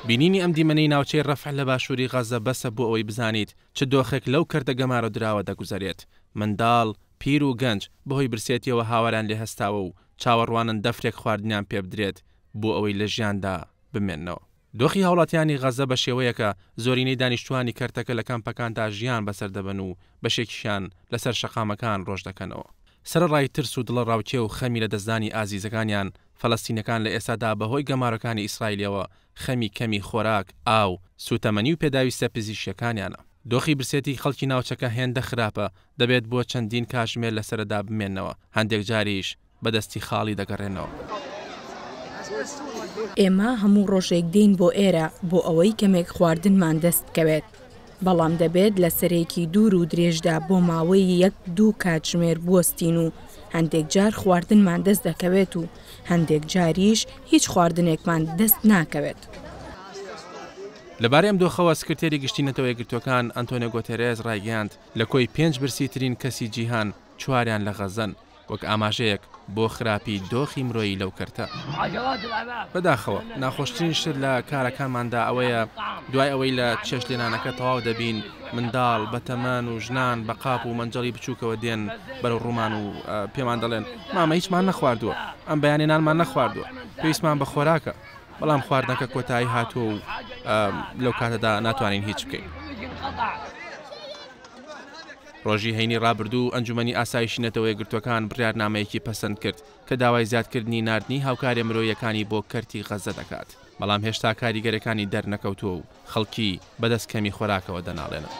بینینی ئەم دیمەنەی ناوچەی ڕەفح لە باشووری غەززە بەسە بۆ ئەوەی بزانیت چ دۆخێک لەو کەرتە گەمارۆدراوە دەگوزەرێت. منداڵ، پیر و گەنج بەهۆی برسێتیەوە هاواریان لێ هەستاوە و چاوەڕوانن دەفرێک خواردنیان پێبدرێت بۆ ئەوەی لە ژیاندا بمێننەوە. دۆخی هاوڵاتیانی غەززە بە شێوەیەکە زۆرینەی دانیشتووانی کەرتەکە لە کامپەکاندا ژیان بەسەر دەبەن و بەشێکیشیان لەسەر شەقامەکان ڕۆژ دەکەنەوە. سەرەڕای ترس و دڵەڕاوکێ و خەمی لەدەستدانی ئازیزەکانیان، فەلەستینەکان لە ئێستادا بەهۆی گەمارۆکانی ئیسرائیلەوە خەمی کەمی خۆراک، ئاو، سووتەمەنی و پێداویستە پزیشکییەکانیانە. دۆخی برسێتی خەڵکی ناوچەکە هێندە خراپە، دەبێت بۆ چەندین کاتژمێر لەسەرەدا بمێننەوە، هەندێک جاریش بە دەستی خاڵی دەگەڕێنەوە. ئێمە هەموو ڕۆژێک دێین بۆ ئێرە بۆ ئەوەی کەمێک خواردنمان دەست بکەوێت، بەڵام دەبێت لە سەرێکی دوور و درێژدا بۆ ماوەی یەک دوو کاتژمێر بوەستین و هەندێک جار خواردنمان دەست دەکەوێت و هەندێک جاریش هیچ خواردنێکمان دەست ناکەوێت. لەبارەی ئەم دۆخەوە سکرتێری گشتی نەتەوە یەکگرتووەکان ئەنتۆنیۆ گۆتێرێز ڕایگەیاند، لە کۆی پێنج برسیترین کەسی جیهان چواریان لە غەززەن، وەک ئاماژەیەک بۆ خراپی دۆخی مرۆیی لەو کەرتە. بەداخەوە، ناخۆشترین شت لە کارەکانماندا ئەوەیە دوای ئەوەی لە چێشتلێنانەکە تەواو دەبین، منداڵ، بەتەمەن و ژنان بە قاپ و مەنجەڵی بچووکەوە دێن بەرەو ڕوومان و پێمان دەڵێن، مامە هیچمان نەخواردووە، ئەم بەیانییە نانمان نەخواردووە، پێویستمان بە خۆراکە. بەڵام خواردنەکە کۆتایی هاتووە و لەو کاتەدا ناتوانین هیچ بکەین. ڕۆژی هەینی ڕابردوو ئەنجومەنی ئاسایشی نەتەوە یەکگرتووەکان بڕیارنامەیەکی پەسەند کرد کە داوای زیادکردنی ناردنی هاوکاریە مرۆییەکانی بۆ کەرتی غەززە دەکات، بەڵام هێشتا کاریگەریەکانی دەرنەکەوتووە و خەڵکی بەدەست کەمی خۆراکەوە دەناڵێنن.